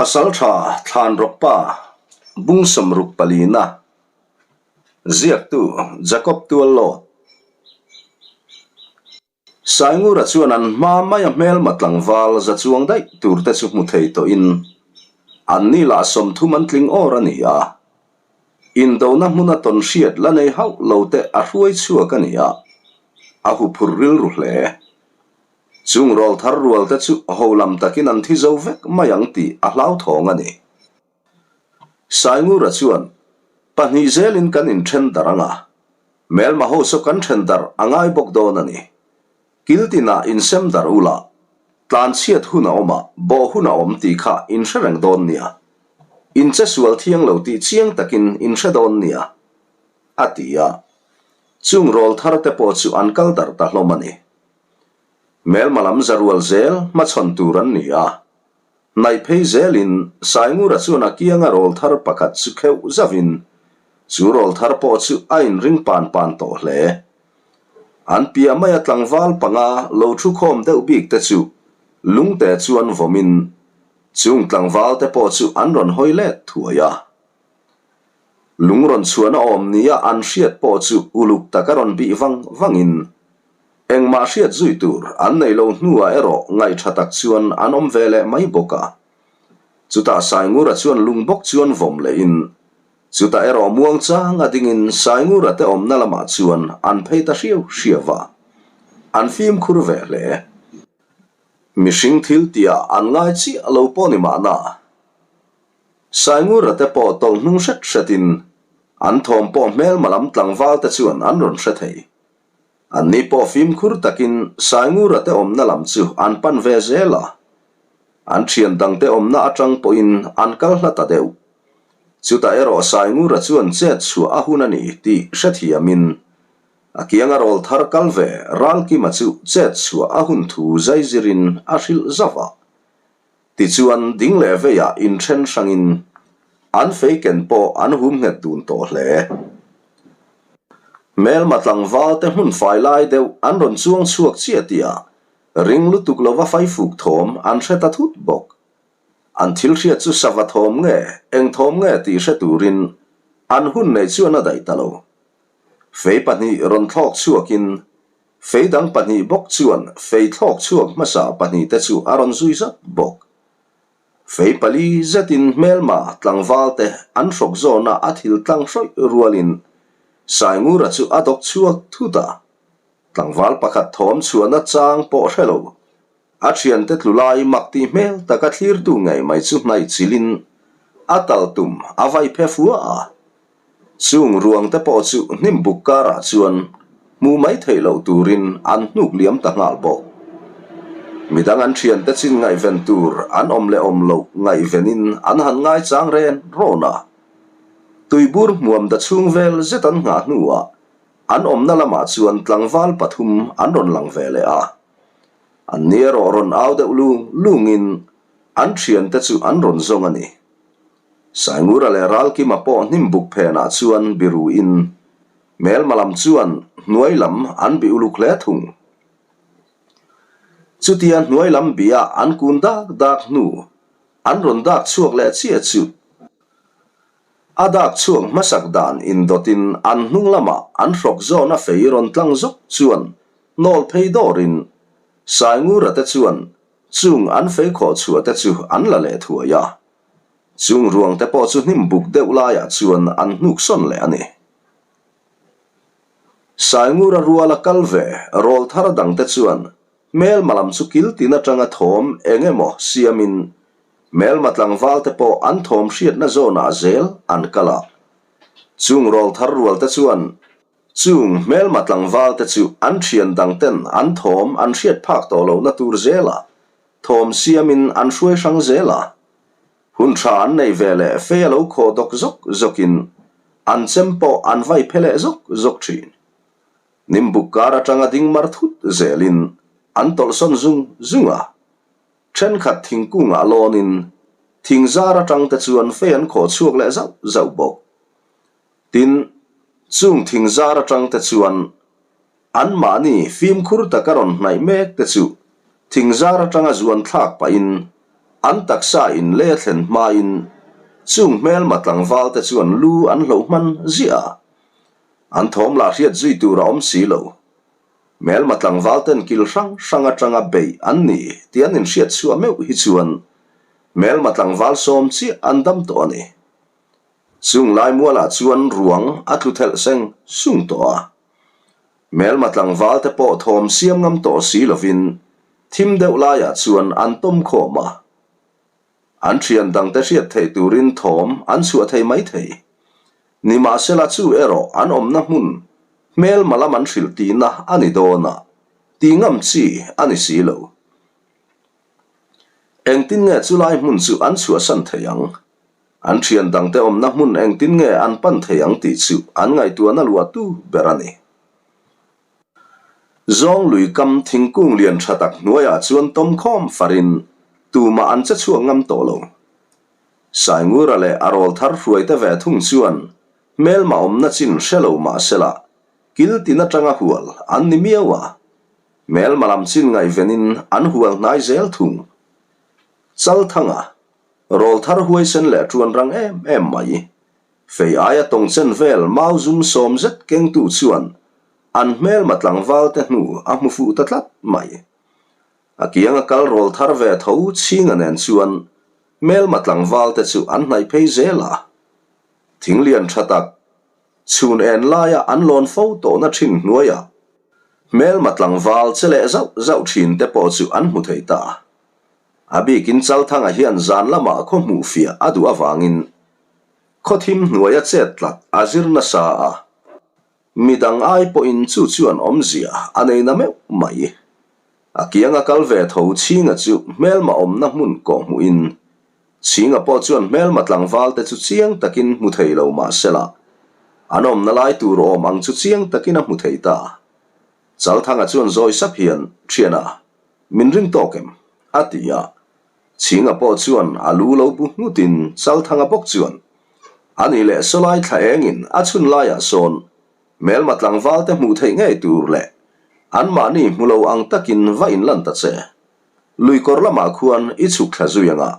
Pasaltha Thlanrawkpa bung 64na ziaktu Jacob Tuallawt. Saingura chuan an hma maia hmelma tlangval za chuang daih tur te chu hmu thei tawhin an ni lah 30 an tling awr a ni a. Indona hmuna tawn hriat la nei hauh lo te a hruai chhuak a ni a, a huphurh rilru hle. Chung rawl thar rual te chu ho lam takin an thi zo vek mai ang tih a hlauthawng a ni. Saingura chuan, Pahnih zelin kan inthen darh ang a, Hmelma ho saw kan then darh a ngai bawk dawn a ni. Kil tinah insem darh ula, tlanchhiat hun a awm a, bawh hun a awm tih kha in hre reng dawn nia. In che sual thiang lo tih chiang takin in hre dawn nia, a ti a. Chung rawl thar te pawh chu an kal darh ta hlawm a ni. Hmelma lam za rual zel hmachhawn tur an ni a. Hnaih phei zelin Saingura chuan a kianga rawl thar pakhat chu kheuh zauhin chu rawl thar pawh chu a inring pan pan tawh hle. An piah maia tlangval panga lo thu khawm deuh bik te chu lungte chuan vawmin chung tlangval te pawh chu an rawn hawi let thuai a. Lung rawn chhuahna awm nia an hriat pawh chu uluk taka rawn bih vang vangin engmah hriat zui tur an nei lo hnuah erawh ngaihṭha tak chuan an awm ve leh mai bawk a. Chutah Saingura chuan lung bawk chuan vawm lehin chutah erawh muangchang a dingin Saingura te awmna lamah chuan an phei ta hriau hriau va. An fimkhur ve hle. Mihring thil tihah an ngai chiah lo pawh ni mahna. Saingura te pawh tawlh hnung hret hretin an thawm pawh hmelma lam tlangval te chuan an rawn hre thei. Anni pawh fimkhur takin Saingura te awmna lam chu an pan ve zel a. An thian dangte awmna atang pawhin an kal hla ta deuh. Chutah erawh Saingura chuan chet chhuah a hun a ni tih hrethiamin a kianga rawl thar kal ve Ralkima chu chet chhuah a hun thu zaizirin a hrilh zauh a. Tichuan, ding leh veiah inthen hrangin an fei ken pawh an hum nghet dun tawh hle. Hmelma tlangval te hmun fai lai deuh an rawn chuang chhuak chiah tihah ring lutuk lova faifuk thawm an hre ta thut bawk. An thil hriat chu sava thawm nge, eng thawm nge tih hre turin an hun neih chuan a daih ta lo. Fei pahnih rawn thlawk chhuakin Fei dang pahnih bawk chuan fei thlawk chhuak hmasa pahnihte chu a rawn zui zat bawk. Fei pali zetin hmelma tlangvalte an hrawk zawna a thil tlang hrawih rualin Saingura chu a dawk chhuak thut a. Tlangval pakhat thawm chhuahna chang pawh hre lo. A thiante tlu lai mak tih hmel taka thlirtu ngei mai chu hnaih chilhin a tal tum a vai phe fua a. Chung ruang te pawh chu hnim buk karah chuan hmu mai theih loh turin an hnuk liam ta nghal bawk. Midang an thiante chin ngaihven tur an awm leh awm loh ngaihvenin an han ngaichang ren rawn a. Tuibur hmuam da chhung vel zet an nghah hnuah an awmna lamah chuan tlangval pathum an rawn lang ve leh a. An ni erawh rawn au deuh lung lungin an thiante chu an rawn zawng a ni. Saingura leh Ralkima pawh hnim buk phenah chuan biruin hmelma lam chuan hnuai lam an bih uluk hle thung. Chutia hnuai lam bih a an kun dak dak hnu an rawn dak chhuak leh chiah chu a dak chhuak hmasak dan indawtin an hnung lamah an hrawk zawna fei rawn tlang zawk chuan Hnawl phei dawrin Saingura te chuan chung an fei khawh chhuah te chu an la leh thuai a. Chung ruang te pawh chu hnim buk deuh laiah chuan an hnuk sawn leh a ni. Saingura ruala kal ve rawl thar dang te chuan hmelma lam chu kil tin atanga thawm eng emaw siamin hmelma tlangval te pawh an thawm hriatna zawnah zel an kal a. Chung rawl thar rual te chuan Chung hmelma tlangval te chu an thian dang ten an thawm an hriat phak tawh lohna tur zelah thawm siamin an hruai hrang zel a. Hun tha an neih ve leh fei a lo khaw dawk zawk zawkin an chem pawh an vai phe leh zawk zawk thin. Nimbuk kar atanga ding mar thut zelin an tawlhsawn zung zung a. Thenkhat thingkungah lawnin thing zar atang te chuan fei an khawh chhuak leh zauh zauh bawk. Tin, chung thing zar atang te chuan anmahni fimkhur taka rawn hnaih mek te chu thing zar atanga zuan thlak pahin An taksa in lei a thlen hmain chung hmelma tlangval te chuan lu an hloh hman ziah a, an thawm lah hriat zui tur a awm si lo. Hmelma tlangval ten kil hrang hrang atanga beih an ni tih an inhriat chhuah meuh hi chuan hmelma tlangval sawm chiah an dam tawh a ni. Chung lai mualah chuan ruang a tlu thelh seng sung tawh a. Hmelma tlangval te pawh thawm siam ngam tawh si lovin thim deuh laiah chuan an tawm khawm a. An thian dangte hriat theih turin thawm an chhuah thei mai thei. Nimahsela chu erawh an awmna hmun hmelma lam an hrilh tihna a ni dawn a, tih ngam chi a ni si lo. Engtin nge chulai hmun chu an chhuahsan thei ang? An thian dangte awmna hmun engtin nge an pan thei ang tih chu an ngaihtuahna luahtu ber a ni. Zawng lui kam thingkung lian tha tak hnuaiah chuan tawm khawm farin tumah an che chhuak ngam tawh lo. Saingura leh a rawl thar hruaite ve thung chuan hmelma awmna chin hre lo mahsela kil tin atanga hual an ni miau a, hmelma lam chin ngaihvenin an hual hnai zel thung. Chalthanga Rawl thar huaisen leh ṭuan rang em em mai. Fei aia tawng chen vel mau zum sawm zet kengtu chuan an hmelma tlangval te hnu a hmu fuh ta tlat mai. A kianga kal rawl thar ve tho chhinga nen chuan hmelma tlangval te chu an hnaih phei zel a. Thinglian ṭha tak chhun en laia an lawn fo tawhna ṭhin hnuaiah hmelma tlangval che leh zauh zauh ṭhin te pawh chu an hmu thei ta. A bikin Chalthanga hian zan lamah khaw hmuh fiah a duh avangin khaw thim hnuaia chet tlat a zir nasa a, midang ai pawhin chu chuan awmzia a nei na meuh mai. A kianga kal ve tho Chhinga chu hmelma awmna hmun kawh hmuhin Chhinga pawh chuan hmelma tlangval te chu chiang takin hmu thei lo mah sela, an awmna lai tur awm ang chu chiang takin a hmu thei ta. Chalthanga chuan zawi sap hian, Thiana, Min ring tawk em? a ti a. Chhinga pawh chuan a lu lo bu nghutin Chalthanga bawk chuan, A nih leh sawlai thla engin a chhun laiah sawn hmelma tlangval te hmuh theih ngei tur leh anmahni hmu lo ang takin va inlan ta che. Luikawr lamah khuan i chhuk thla zui anga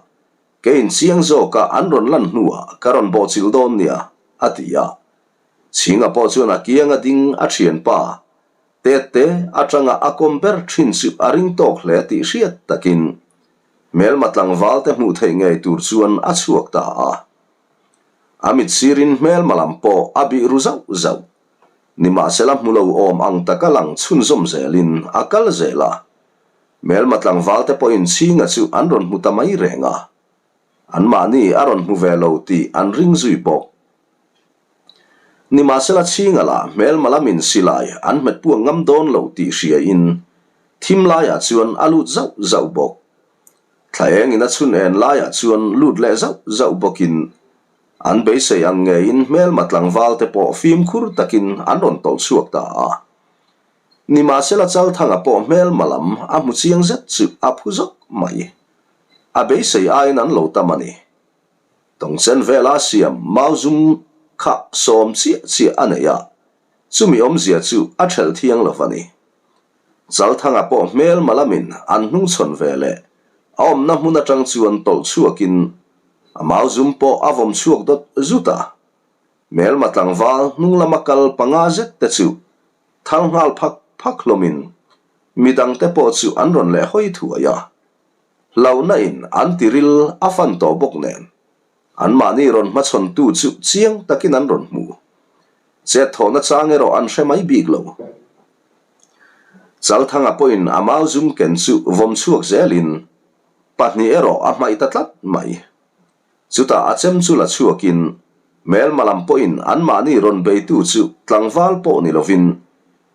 kei inchiang zawka an rawn lan hnuah ka rawn bawhchilh dawn nia, a ti a. Chhinga pawh chuan a kianga ding a thianpa Tette atanga a kawm ber thin chu a ring tawk hle tih hriat takin hmelma tlangval te hmuh theih ngei tur chuan a chhuak ta a. A mit sirin hmelma lam pawh a bih ru zauh zauh. Nimahsela hmu lo awm ang taka lang chhunzawm zelin a kal zel a. Hmelma tlangval te pawhin Chhinga chu an rawn hmu ta mai reng a. Anmahni a rawn hmu ve lo tih an ring zui bawk. Nimahsela chhinga lah hmelma lamin silai an hmet puak ngam dawn lo tih hriain thim laiah chuan a lut zauh zauh bawk. Thla engin a chhun en laiah chuan lut leh zauh zauh bawkin an beisei ang ngeiin hmelma tlangval te pawh fimkhur takin an rawn tawlh chhuak ta a. Nimahsela Chalthanga pawh hmelma lam a hmu chiang zet chu a phu zawk mai. A beisei aiin an lo tam a ni. Tawngchen vela siam mau zum kha sawm chiah chiah a nei a, chumi awmzia chu a thelh thiang lo a ni. Chalthanga pawh hmel malamin an hnungchhawn ve leh a awmna hmun atang chuan tawlh chhuakin a mau zum pawh a vawm chhuak dawt zut a. Hmelma tlangval hnung lama kal panga zet te chu thal nghal phak phak hlawmin midangte pawh chu an rawn leh hawi thuai a. Hlauhna in an tiril a fan tawh bawk nen, anmahni rawn hmachhawntu chu chiang takin an rawn hmu. Chet thawhna chang erawh an hre mai bik lo. Chalthanga pawhin a mau zum ken chu vawm chhuak zelin pahnih erawh a hmaih ta tlat mai. Chutah a chem chu la chhuakin hmelma lam pawhin anmahni rawn beitu chu tlangval pawh ni lovin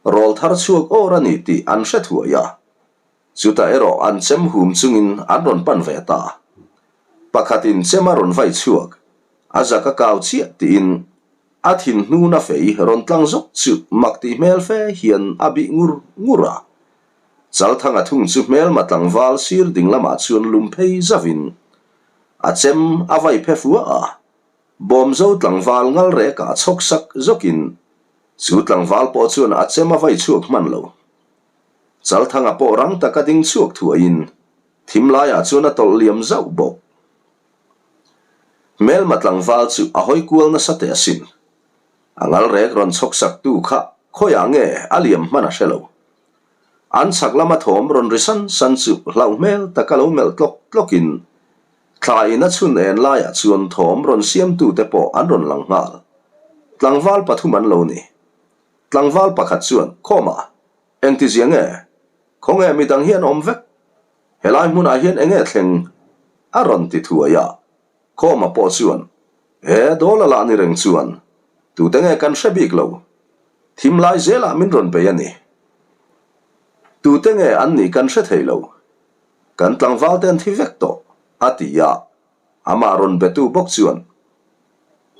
rawl thar chhuak awr a ni tih an hre thuai a. Chutah erawh an chem hum chungin an rawn pan ve ta. Pakhatin chem a rawn vai chhuak, a zak a kau chiah tiin a thin hnuna fei rawn tlang zawk chu mak tih hmel fe hian a bih ngur ngur a. Chalthanga thung chu hmelma tlangval sir ding lamah chuan lum phei zauhin a chem a vai phe fua a, Bawmzo tlangval ngal rekah chhawk sak zawkin chu tlangval pawh chuan a chem a vai chhuak hman lo. Chalthanga pawh rang taka ding chhuak thuaiin. Thim laiah chuan a tawlh liam zauh bawk. Hmelma tlangval chu a hawi kual nasa teh asin. A ngal rek rawn chhawk saktu kha khawiah nge a liam hman a hre lo. An chhak lama thawm rawn ri san san chu hlauh hmel taka lo melh tlawk tlawkin thla in a chhun en laiah chuan thawm rawn siamtute pawh an rawn lang nghal. Tlangval pathum an lo ni. Tlangval pakhat chuan, Khawma, engtizia nge? Khawnge midang hi an awm vek? Helai hmunah hian enge thleng? A rawn ti thuai a. Khawma pawh chuan, He dawl a lah ni reng chuan tute nge kan hre bik lo. Thim lai zelah min rawn bei a ni. Tute nge an nih kan hre thei lo. Kan tlangval te an thi vek tawh, a ti a. Amah rawn betu bawk chuan,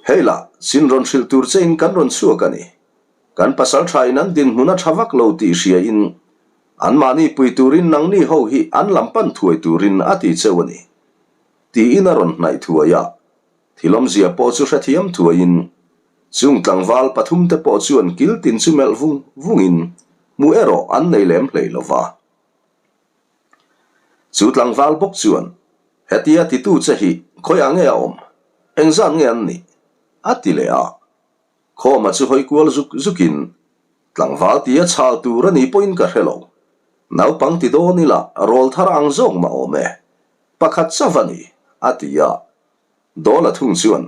Hei lah, chin rawn hrilh tur chein kan rawn chhuak a ni. Kan pasal thain an dinhmun a tha vak lo tih hriain anmahni pui turin nangni ho hi an lam pan thuai turin a ti cheu a ni. Tiin a rawn hnaih thuai a, thilawmzia pawh chu hrethiam thuaiin chung tlangval pathumte pawh chuan kil tin chu melh vung vungin hmuh erawh an nei lem hlei lo va. Chu tlangval bawk chuan, Hetia titu che hi khawiah nge a awm? Engzat nge an nih? a ti leh a. Khawma chu hawi kual zuk zukin, Tlangval tia chhal tur a ni pawhin ka hre lo. Naupang ti dawn ila rawl thar ang zawk mah awm e. Pakhat chauh a ni, a ti a. Dawla thung chuan,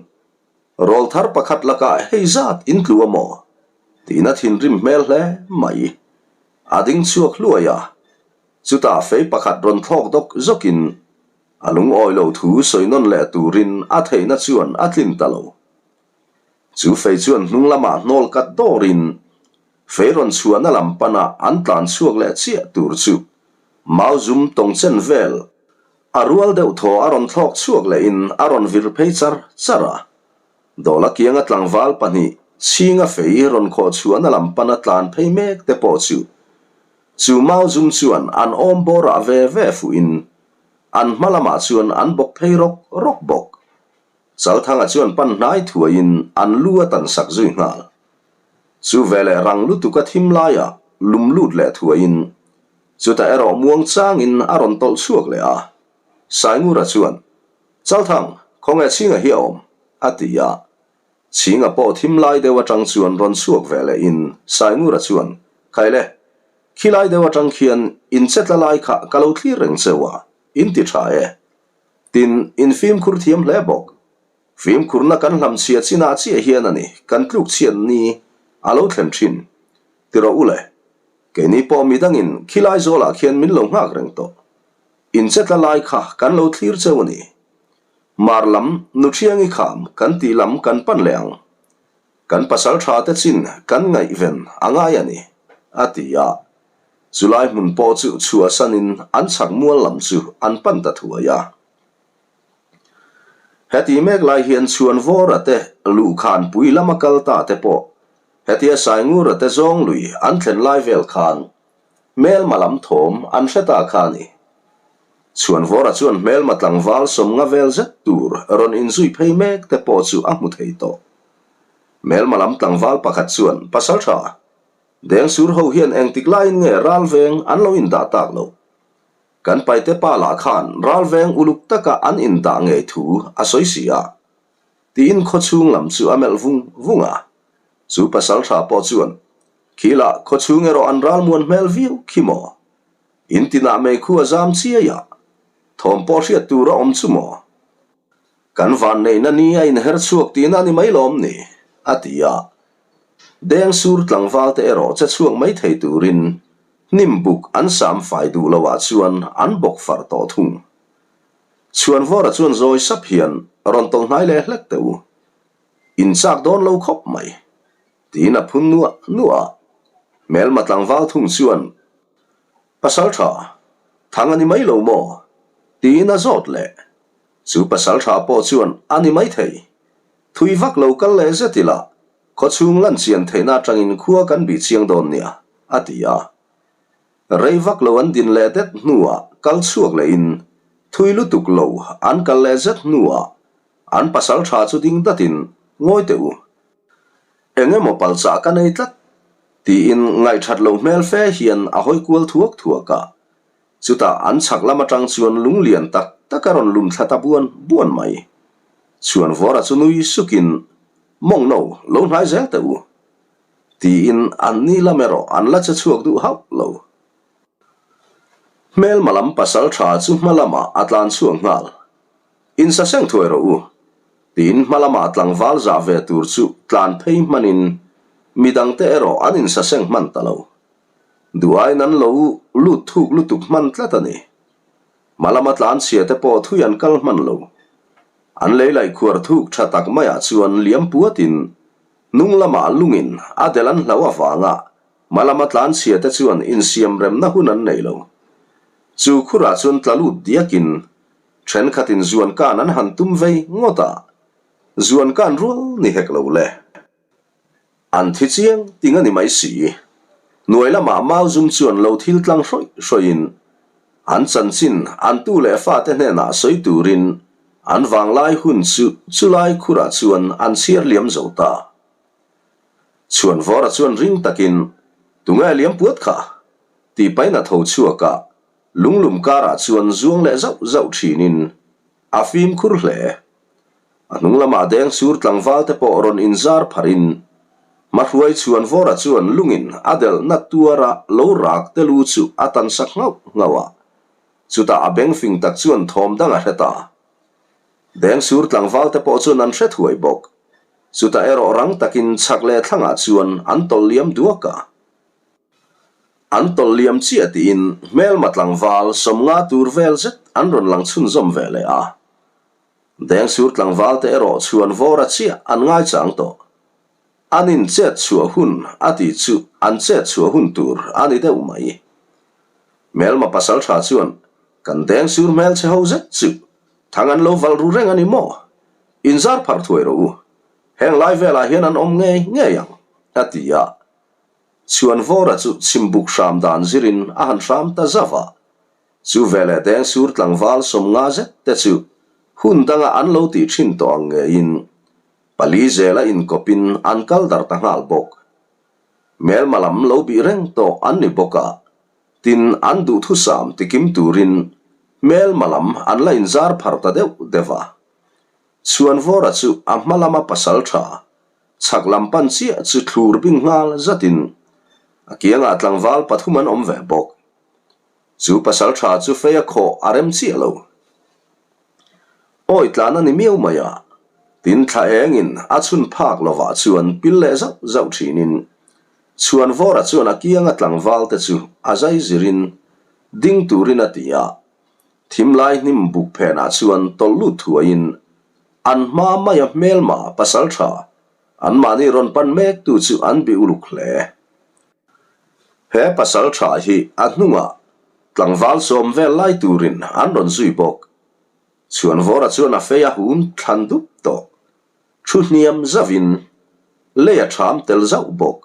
Rawl thar pakhat lakah hei zat in tlu a maw? Tiin a thinrim hmel hle mai. A ding chhuak hluai a. Chutah fei pakhat rawn thlawk dawk zawkin a lungawi lo thu sawi nawn leh turin a theihna chuan a tlin ta lo. Chu fei chuan hnung lamah hnawl kat dawrin fei rawn chhuahna lam pana an tlan chhuak leh chiah tur chu mau zum tawng chen vel a rual deuh thaw a rawn thlawk chhuak lehin a rawn vir phei char char a. Dawla kianga tlangval pahnih chhinga fei rawn khawh chhuahna lam pana tlan phei mek te pawh chu chu mau zum chuan an awm bawrah ve ve fuhin an hma lamah chuan an bawk phei rawk rawk bawk. Chalthanga chuan pan hnai thuaiin an lu a tan sak zui nghal. Chu veleh rang lutuk a thim laiah lum lut leh thuaiin chutah erawh muang changin a rawn tawlh chhuak leh a. Saingura chuan, Chalthang, khawnge Chhinga hi a awm? a ti a. Chhinga pawh thim lai deuh atang chuan rawn chhuak ve lehin Saingura chuan, Khaile, khi lai deuh atang khian in chetla lai kha ka lo thlir reng cheu a, in ti tha e. Tin, in fimkhur thiam hle bawk. Fimkhurna kan hlamchhia chinah chiah hian a ni, kan tluk chhiat ni a lo thlen thin. Ti rawh u le, keini pawh midangin khilai zawlah khian min lo nghak reng tawh. In chetla lai kha kan lo thlir cheu a ni. Mar lam, Nuthiangi kham kan tih lam kan pan leh ang. Kan pasal tha te chin kan ngaihven a ngai a ni, a ti a. Chulai hmun pawh chu chhuahsanin an chhak mual lam chu an pan ta thuai a. Heti mek lai hian Chhuanvawra te luhkhan pui lama kal ta te pawh hetia Saingura te zawng lui an thlen lai vel khan hmelma lam thawm an hre ta kha a ni. Chhuanvawra chuan hmelma tlangval sawmnga vel zet tur rawn inzui phei mek te pawh chu a hmu thei tawh. Hmelma lam tlangval pakhat chuan, Pasaltha, Dengsur ho hian engtik laiin nge ralveng an lo indah tak loh? Kan paite pa lah khan ralveng uluk taka an indah ngei thu a sawi si a, tiin khawchhung lam chu a melh vung vung a. Chu pasaltha pawh chuan, Khilah khawchhung erawh an ralmuan hmel viau khi maw? In tinah meikhu a zam chiai a, thawm pawh hriat tur a awm chu maw? Kan vanneihna ni a inher chhuak tihna a ni mai lawm ni? a ti a. Deng sur tlangval te erawh che chhuak mai thei turin hnim buk an sam fai duh lo ah chuan an bawk far tawh thung. Chhuanvawra chuan zawi sap hian rawn tawlh hnai leh hlek teh u. In chak dawn lo khawp mai. Tiin a phun nuah nuah a. Hmelma tlangval thung chuan Pasal tha, thang a ni mai lo maw? Tiin a zawt leh. Chu pasal tha pawh chuan a ni mai thei. Thui vak lo kal leh zet ila, khawchhung lan chian theihna atangin khua kan bih chiang dawn nia, a ti a. Rei vak lo an din leh det hnuah kal chhuak lehin thui lutuk lo an kal leh zet hnuah an pasal tha chu ding datin ngawi teh u. Eng emaw palchah ka nei tlat, tiin ngaihthat loh hmel fe hian a hawi kual thuak thuak a. Chutah an chhak lam atang chuan lung lian tak tak a rawn lum thla ta buan buan mai. Chhuanvawra chu nui sukin, Mawng no, lo hnai zel teh u. Tiin an ni lam erawh an la che chhuak duh hauh lo. Hmelma lam pasal tha chu hma lamah a tlan chhuak nghal. Insaseng thuai rawh u. Tiin hma lamah tlangval zah ve tur chu tlan phei hmanin midangte erawh an insaseng hman ta lo. Duhaiin an lo lut thuk lutuk hman tlat a ni. Hma lama tlanchhia te pawh thui an kal hman lo. An lei laih khuar thuk tha tak maiah chuan liam puatin hnung lamah lungin a del an hlauh avanga hma lama tlanchhia te chuan insiam remna hun an nei lo. Chu khurah chuan tla lut diakin thenkhatin zuan kan an han tum vei ngawt a, zuan kan rual ni hek lo le. An thi chiang ting a ni mai si. Hnuai lamah mau zum chuan lo thil tlang hrawih hrawih in an chanchin an tu leh fate hnenah sawi turin an vanglai hun chu chulai khurah chuan an chhiar liam zo ta. Chhuanvawra chuan ring takin, Tunge liam puat kha? tih pain a tho chhuak a, lunglum karah chuan zuang leh zauh zauh thinin a fimkhur hle. A hnung lamah deng sur tlangval te pawh rawn inzar pharin Hmahruai Chhuanvawra chuan lungin a delhna tuara lo rak te lu chu a tan sak nghauh nghauh a, chutah a beng fing tak chuan thawm dang a hre ta. Deng sur tlangval te pawh chuan an hre thuai bawk. Chutah erawh rang takin chhak leh thlangah chuan an tawlh liam duak a. An tawlh liam chiah tiin hmelma tlangval 50 tur vel zet an rawn lang chhunzawm ve leh a. Dengsur tlangval te erawh chhuan vawra chiah an ngaichang tawh. An in chet chhuah hun a tih chu an chet chhuah hun tur a ni deuh mai. Hmelma pasal tha chuan kan Dengsur hmelchhe ho zet chu thang an lo valh ru reng a ni maw? Inzar pharh thuai rawh u. Heng lai velah hian an awm ngei ngei ang, a ti a. Chhuan vawra chu chhimbuk hram dan zirin a han hram ta zauh a. Chu veleh Dengsur tlangval 50 zet te chu hun danga an lo tih thin tawh ang ngeiin pali zela inkawpin an kal darh ta nghal bawk. Hmelma lam lo bih reng tawh an ni bawk a, tin an duhthusam tikim turin hmelma lam an la inzar pharh ta deuh deuh a. Chhuanvawra chu a hma lama pasal tha chhak lam pan chiah chu thlur bing nghal zatin a kiangah tlangval pathum an awm ve bawk. Chu pasal tha chu fei a khawh a rem chiah lo. Awi tlan a ni miau mai a, tin thla engin a chhun phak lovah chuan pil leh zauh zauh thinin Chhuanvawra chuan a kianga tlangval te chu a zai zirin ding turin a ti a, thimlai hnim buk phenah chuan tawlh lut thuaiin an hma maia hmelma pasal tha anmahni rawn pan mektu chu an bih uluk hle. He pasal tha hi a hnungah tlangval sawm vel lai turin an rawn zui bawk. Chhuanvawra chuan a fei a hun thlan dup tawh. Thu hniam zauhin lei a ṭham tel zauh bawk.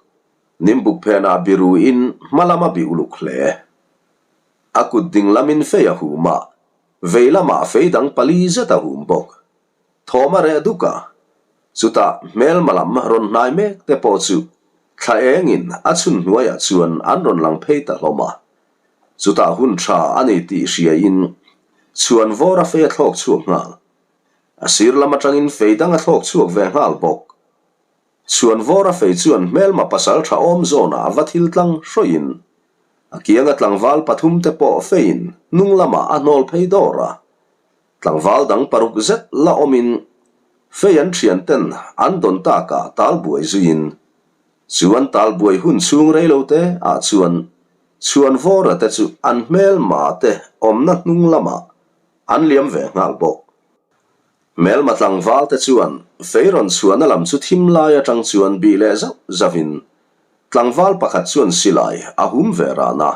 Nimbuk phenah biruin hma lam a bih uluk hle. A kut ding lamin fei a hum a, vei lamah fei dang pali zet a hum bawk. Thawm a reh duk a, chutah hmelma lam rawn hnai mek te pawh chu thla engin a chhun hnuaiah chuan an rawn lang phei ta hlawm a. Chutah hun tha a ni tih hriain chhuan vawr a fei a thlawk chhuak nghal. A sir lam atangin fei dang a thlawk chhuak ve nghal bawk. Chhuan vawr a fei chuan hmelma pasal tha awm zawnah a va thil tlang hrawihin a kianga tlangval pathum te pawh feiin hnung lamah a hnawl phei dawr a. Tlangval dang paruk zet la awmin fei an thianten an dawn takah tal buai zuiin chu an tal buai hun chhung rei lo te ah chuan Chhuanvawra te chu an hmelma te awmna hnung lamah an liam ve nghal bawk. Hmelma tlangval te chuan fei rawn chhuahna lam chu thim lai atang chuan bih leh zauh zauhin tlangval pakhat chuan silai a hum ve ran a.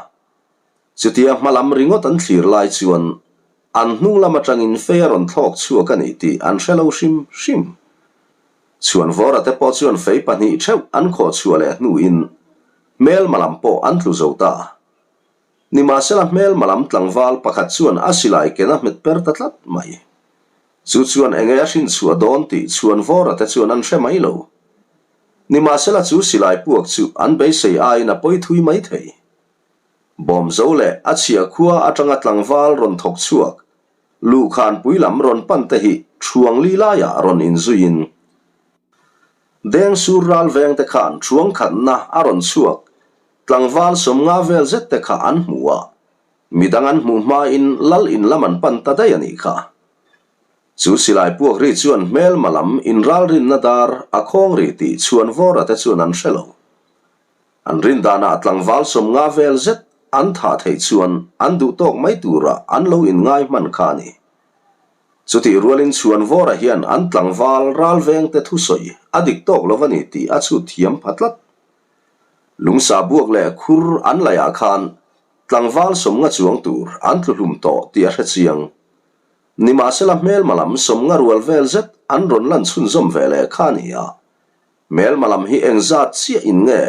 Chutia hma lam ringawt an thlir lai chuan an hnung lam atangin fei a rawn thlawk chhuak a ni tih an hre lo hrim hrim. Chhuanvawra te pawh chuan fei pahnih theuh an khawh chhuah leh hnuin hmelma lam pawh an tlu zo ta. Nimahsela hmelma lam tlangval pakhat chuan a silai ken a hmet per ta tlat mai. Chu chuan enge a hrin chhuah dawn tih Chhuanvawra te chuan an hre mai lo. Nimahsela chu silai puak chu an beisei aiin a pawi thui mai thei. Bawmzo leh a chhia khua atanga tlangval rawn thawk chhuak, luhkhanpui lam rawn pan te hi ṭhuang li laiah rawn inzuiin Dengsur ral veng te khan ṭhuang khatna a rawn chhuak, tlangval 50 vel zet te kha an hmu a, midang an hmuh hmain lal in lam an pan ta daih a nih kha. Chu silai puak ri chuan hmelma lam inralrinna dar a khawng ri tih Chhuanvawra te chuan an hre lo. An rin danah tlangval 50 vel zet an thah theih chuan an duh tawk mai turah an lo inngai hman kha a ni. Chutih rualin Chhuanvawra hian an tlangval ralvengte thusawi a dik tawk lo a ni tih a chhut thiam pha tlat. Lungsa buak leh khur an laihah khan tlangval 50 chuang tur an tlu hlum tawh tih a hre chiang. Nimahsela hmelma lam 50 rual vel zet an rawn lan chhunzawm ve leh kha a ni a. Hmelma lam hi engzat chiah in nge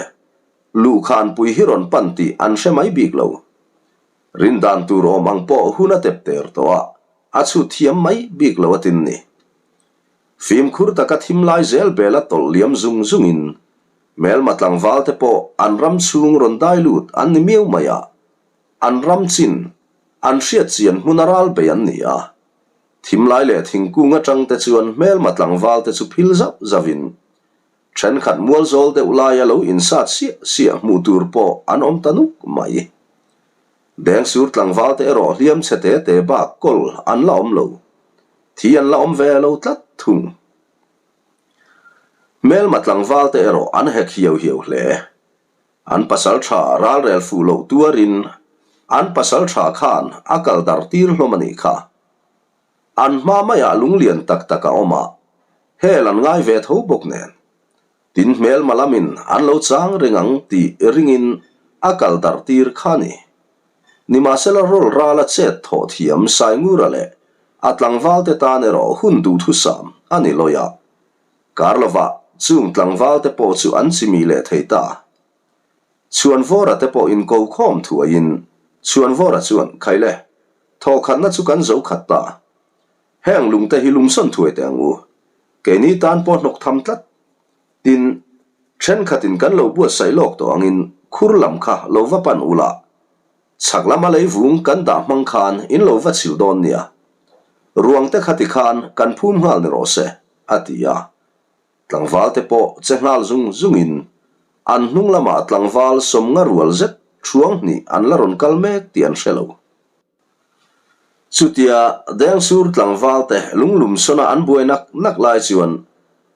luhkhanpui hi rawn pan tih an hre mai bik lo. Rindan tur awm ang pawh hun a tep ter tawh a, a chhut thiam mai bik lo a tin ni. Fimkhur taka thim lai zel bela tawlh liam zung zungin hmelma tlangval te pawh an ram chhung rawn dai lut an ni miau mai a, an ram chin an hriat chian hmun a ral bei an ni a. Thimlai leh thingkung atang te chuan hmelma tlangval te chu phil zauh zauhin thenkhat mual zawl deuh laia lo insat siah siah hmuh tur pawh an awm ta nuk mai. Dengsur tlangval te erawh hliam chhe te te bak kawl an la awm lo. Thi an la awm ve lo tlat thung. Hmelma tlangval te erawh an hek hiau hiau hle. An pasal tha ralrel fuh loh tuarin an pasal tha khan a kal dar tir hlawm a nih kha. An hma maiah lunglian tak tak a awm a, hel an ngai ve tho bawk nen. Tin hmelma lamin an lo chang reng ang tih ringin a kal dar tir kha a ni. Nimahsela rawl rala chet thawh thiam Saingura leh a tlangvalte tan erawh hun duhthusam a ni lawi a. Kar lovah chung tlangval te pawh chu an chimi leh thei ta. Chhuanvawra te pawh inko khawm thuaiin Chhuanvawra chuan, Khaile, thawhkhatna chu kan zo khat ta. Heng lungte hi lungsawn thuai teh ang u. Keini tan pawh hnawk tham tlat. Tin, thenkhatin kan lo buatsaih lawk tawh angin khur lam kha lo va pan ula. Chhak lama leivung kan dah hmang khan in lo va chhilh dawn nia. Ruang te kha ti khan kan phum nghal ni rawh se, a ti a. Tlangval te pawh che nghal zung zungin an hnung lamah tlangval 50 rual zet thuang hnih an la rawn kal mek tih an hre lo. Chutia Dengsur tlangval te lunglum sawna an buai nak nak lai chuan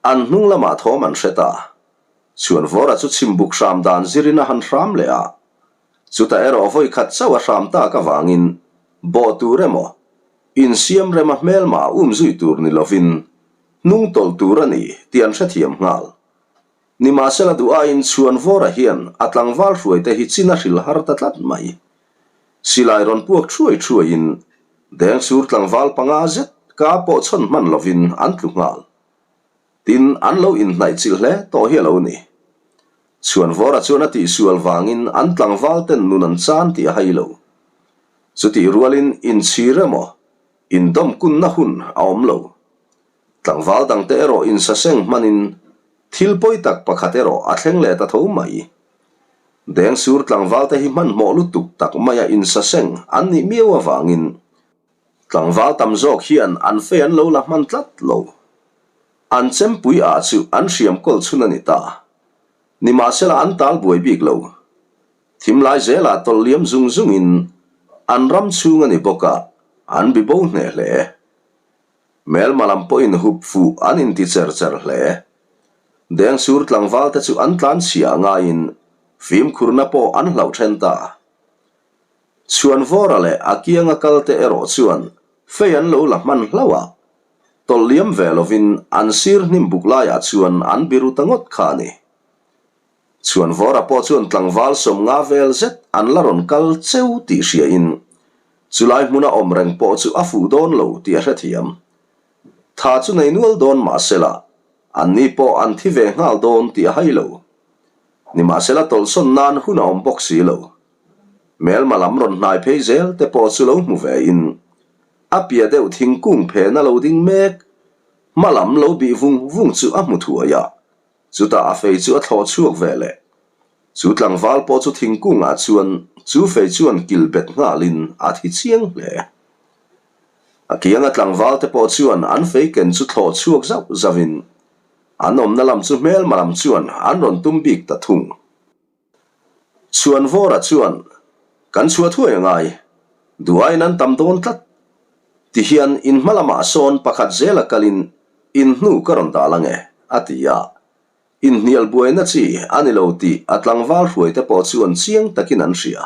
an hnung lamah thawm an hre ta. Chhuanvawra chu chhimbuk hram dan zirin a han hram leh a. Chutah erawh vawi khat chauh a hram tak avangin bawh tur emaw, insiam rema hmelma um zui tur ni lovin hnung tawlh tur a ni tih an hrethiam nghal. Nimahsela duh aiin Chhuanvawra hian a tlangval hruaite hi chin a hril har ta tlat mai. Silai rawn puak thuai thuaiin Dengsur tlangval panga zet ka pawh chhawn hman lovin an tlu nghal. Tin, an lo inhnaih chilh hle tawh hi a lo ni. Chhuanvawra chuan a tihsual vangin an tlangval ten nun an chan tih a hai lo. Chutih rualin inchhir emaw, indawmkunna hun a awm lo. Tlangval dangte erawh insaseng hmanin thil pawi tak pakhat erawh a thleng leh ta tho mai. Dengsur tlangvalte hi hmanhmawh lutuk tak maia insaseng an nih miau avangin Tlangval tam zawk hian an fei an lo la hman tlat lo. An chempui ah chu an hriam kawl chhun a ni ta. Nimahsela an tal buai bik lo. Thim lai zelah tawlh liam zung zungin an ram chhung a ni bawk a, an bi bo hneh hle. Hmelma lam pawhin hup fuh an inti cher cher hle. Dengsur tlangval te chu an tlan chhia ngaiin fimkhurna pawh an hlauh then ta. Chhuanvawra leh a kianga kalte erawh chuan fei an lo la hman hlauh a, tawlh liam ve lovin an sir hnim buk laiah chuan an biru ta ngawt kha a ni. Chhuanvawra pawh chuan tlangval 50 vel zet an la rawn kal cheu tih hriain chulai hmuna awm reng pawh chu a fuh dawn lo tih a hrethiam. Tha chu nei nual dawn mahsela anni pawh an thi ve nghal dawn tih a hai lo. Nimahsela tawlhsawn nan hun a awm bawk si lo. Hmelma lam rawn hnai phei zel te pawh chu lo hmu ve in a pia deuh thingkung phena lo ding mek hma lam lo bih vung vung chu a hmu thuai a, chutah a fei chu a thlawh chhuak ve leh. Chu tlangval pawh chu thingkungah chuan chu fei chuan kil bet nghalin a thi chiang hle. A kianga tlangval te pawh chuan an fei ken chu thlawh chhuak zauh zauhin an awmna lam chu hmelma lam chuan an rawn tum bik ta thung. Chhuanvawra chuan, Kan chhuah thuai a ngai, duh aiin an tam dawn tlat. Tihian in hma lamah sawn pakhat zela kalin in hnu ka rawn dal ange, a ti a. Inhnial buaina chi a ni lo tih a tlangval hruaite pawh chuan chiang takin an hria.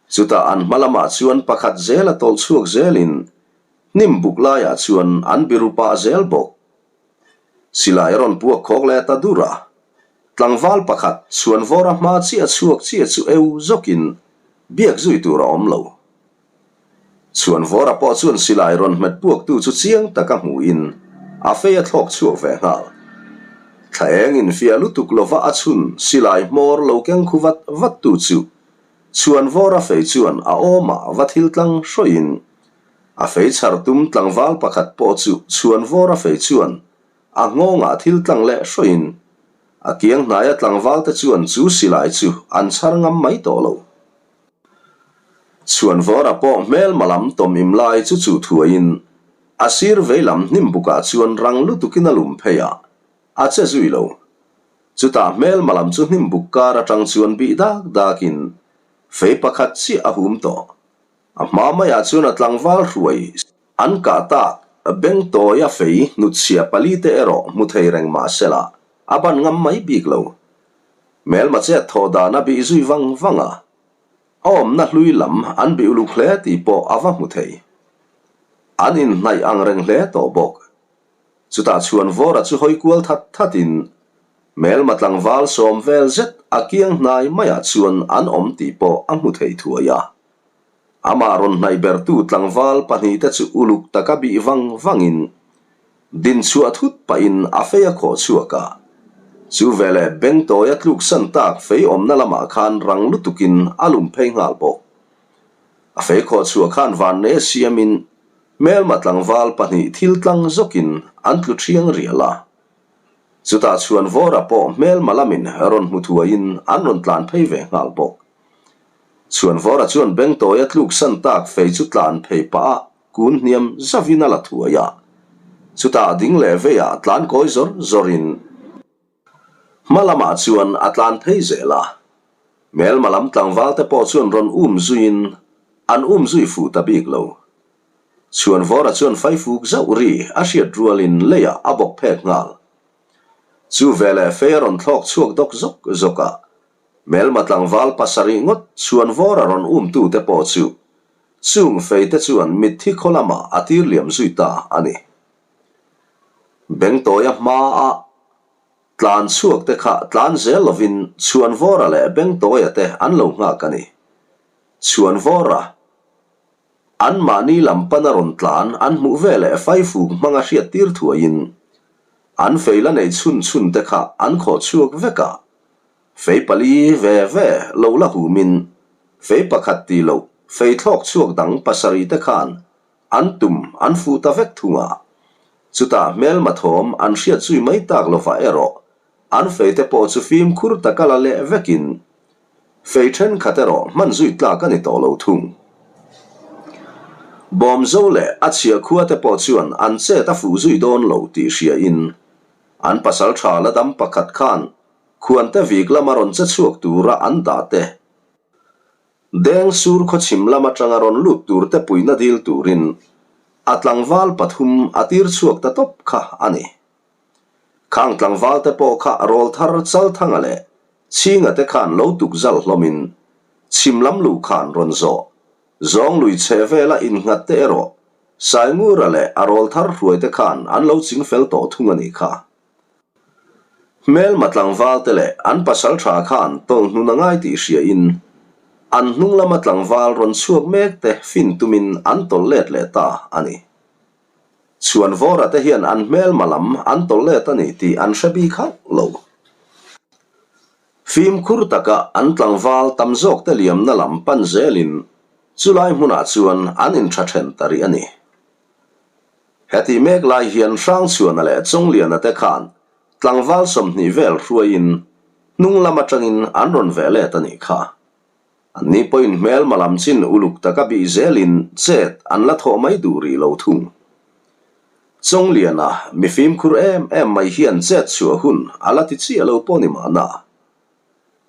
Chutah an hma lamah chuan pakhat zela tawlh chhuak zelin hnim buk laiah chuan an biru pah zel bawk. Silai a rawn puak khawk leh ta dur a. Tlangval pakhat chhuanvawra hma chiah chhuak chiah chu eu zawkin biak zui tur a awm lo. Chhuanvawra pawh chuan silai rawn hmet puaktu chu chiang taka hmuhin a fei a thlawk chhuak ve nghal. Thla eng infiah lutuk lova a chhun silai hmawr lo keng khu vat vat tu chu Chhuanvawra fei chuan a awmah va thil tlang hrawihin a fei chhar tum tlangval pakhat pawh chu Chhuanvawra fei chuan a nghawngah thil tlang leh hrawihin a kiang hnaia tlangvalte chuan chu silai chu an chhar ngam mai tawh lo. Chhuanvawra pawh hmelma lam tawm im lai chu chu thuaiin a sir vei lam hnim bukah chuan rang lutukin a lum phei a, a che zui lo. Chutah hmelma lam chu hnim buk kar atang chuan bih dak dakin fei pakhat chiah a hum tawh. A hma maiah chuan a tlangval hruai an kah tak beng tawia fei hnutchhia pali te erawh hmu thei reng mah sela a ban ngam mai bik lo. Hmelma chet thawh dan a bih zui vang vang a, a awmna hlui lam an bih uluk hle tih pawh a va hmu thei. An inhnaih ang reng hle tawh bawk. Chutah chuan Vawra chu hawi kual that thatin hmelma tlangval sawm vel zet a kiang hnai maiah chuan an awm tih pawh a hmu thei thuai a. Amah rawn hnaih bertu tlangval pahnihte chu uluk taka bih vang vangin din chhuah thut pahin a fei a khawh chhuak a. Chu veleh bengtawi a tluksan tak fei awmna lamah khan rang lutukin a lum phei nghal bawk. A fei khawh chhuah khan vannei a siamin hmelma tlangval pahnih thil tlang zawkin an tlu thiang rial a. Chutah chuan Vawra pawh hmelma lamin rawn hmu thuaiin an rawn tlan phei ve nghal bawk. Chhuanvawra chuan bengtawi a tluksan tak fei chu tlan phei pah a, kun hniam zavin a la thuai a. Chutah ding leh veiah tlan kawi zawr zawrin hma lamah chuan a tlan phei zel a. Hmelma lam tlangval te pawh chuan rawn um zuiin an um zui fuh ta bik lo. Chhuanvawra chuan faifuk zauh ri a hriat rualin leiah a bawk phek nghal. Chu veleh fei a rawn thlawk chhuak dawk zawk zawk a, Hmelma tlangval pasarih ngawt chhuanvawr a rawn umtute pawh chu chung feite chuan mitthi khaw lamah a tir liam zui ta a ni. Bengtawia hmaa tlan chhuakte kha tlan zel lovin Chhuanvawra leh Bengtawia te an lo nghak a ni. Chhuanvawra. Anmahni lam pana rawn tlan an hmuh veleh faifuk hmanga hriattir thuaiin an fei la nei chhun chhun te kha an khawh chhuak vek a, fei pali ve ve lo la humin fei pakhat tih loh fei thlawk chhuak dang pasarih te khan an tum an fuh ta vek thung a. Chutah hmelma thawm an hriat zui mai tak lovah erawh An feite pawh chu fimkhur taka la leh vekin fei thenkhat erawh hman zui tlak a ni tawh lo thung. Bawmzo leh a chhia khua te pawh chuan an chet a fuh zui dawn lo tih hriain an pasal tha la dam pakhat khan khuante vik lama rawn che chhuak tura an dah te Deng sur khawchhim lam atanga rawn lut tur te puihna dil turin a tlangval pathum a tir chhuak ta tawp kha a ni. Khang tlangval te pawh kha rawlthar Chalthanga leh Chhinga te khan lo tuk zal hlawmin chhim lam luh khan rawn zawh. Zawng lui chhe vela innghat te erawh Saingura leh a rawlthar hruai te khan an lo ching fel tawh thung a nih kha. Hmelma tlangval te leh an pasal tha khan tawlhnun a ngai tih hria in an hnung lama tlangval rawn chhuak mek te fin tumin an tawlh let leh ta a ni. Chhuanvawra te hian an hmelma lam an tawlh let a ni tih an hre bik hauh lo. Fimkhur taka an tlangval tam zawk te liamna lam pan zelin chulai hmunah chuan an intha then ta rih a ni. Heti mek lai hian Hrangchhuana leh Chawngliana te khan tlangval 20 vel hruaiin. Hnung lam atangin an rawn veh let a nih kha. Anni pawhin hmelma lam chin uluk taka bih zelin chet an la thawh mai duh rih lo thung. Chawngliana mi fimkhur em em mai hian chet chhuah hun a la ti chiah lo pawh ni mahna.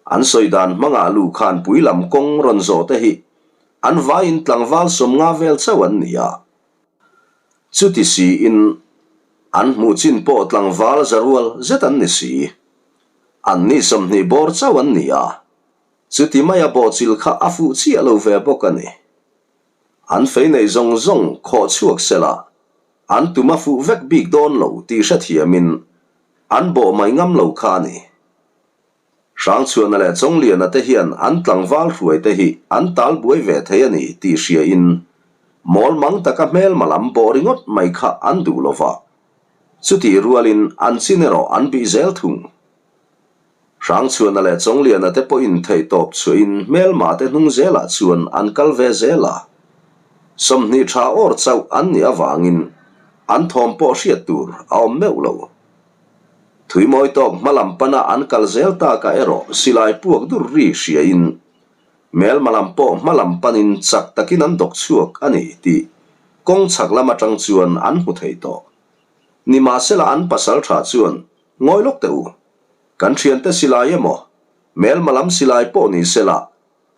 An sawi dan hmangah lu khan pui lam kawng rawn zawh te hi an vaiin tlangval 50 vel chauh an ni a. Chuti siin an hmuh chin pawh tlangval za rual zet an ni si. Anni 20 bawr chauh an ni a. Chuti maia bawhchilh kha a fuh chiah lo ve bawk a ni. An fei neih zawng zawng khawh chhuak sela an tum a fuh vek bik dawn lo tih hrethiamin an bawh mai ngam lo kha a ni. Hrangchhuana leh Chawngliana te hian an tlangval hruai te hi an tal buai ve thei a ni tih hriain mawl mang taka hmelma lam bawh ringawt mai kha an duh lo va, chutih rualin an chin erawh an bih zel thung. Hrangchhuana leh Chawngliana te pawhin theihtawp chhuahin hmelma te hnung zelah chuan an kal ve zel a, 20 tha awr chauh an nih avangin an thawm pawh hriat tur a awm meuh lo. Thuimawi tawk hmalam pana an kal zel takah erawh silai puak dur ri hriain hmelma lam pawh hmalam panin chak takin an dawk chhuak a ni tih kawng chhak lam atang chuan an hmu thei tawh. Nimahsela an pasal tha chuan ngawi lawk teh u, kan thiante silai emaw hmelma lam silai pawh ni sela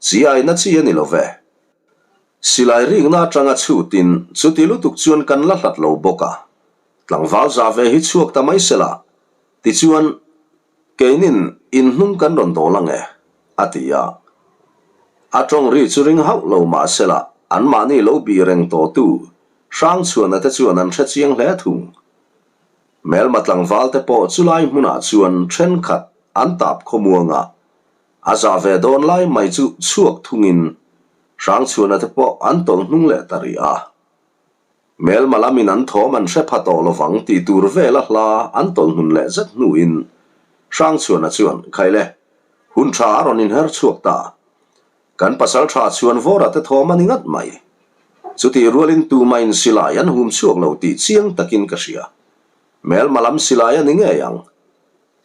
chi aina chi a ni lo ve. Silai rikna atanga chhutin chuti lutuk chuan kan la hlat lo bawk a. Tlangval za ve hi chhuak ta mai sela, tichuan, Keinin in hnung kan rawn dawl ang e, a ti a. A tawng ri chu ring hauh lo mah sela, anmahni lo bih reng tawhtu Hrangchhuana te chuan an hre chiang hle thung. Hmelma tlangval te pawh chulai hmunah chuan thenkhat an tap khawmuang a, a za ve dawn lai mai chu chhuak thungin Hrangchhuana te pawh an tawlh hnung leh ta rih a. Hmelma lamin an thawm an hre pha tawh lovang tih tur vela hla an tawlh hnun leh zet hnuin Hrangchhuana chuan, Khaile, hun tha a rawn inher chhuak ta. Kan pasal tha chhuan vawra te thawm a ni ngat mai. Chutih rualin tumahin silai an hum chhuak lo tih chiang takin ka hria. Hmelma lam silai a ni ngei ang.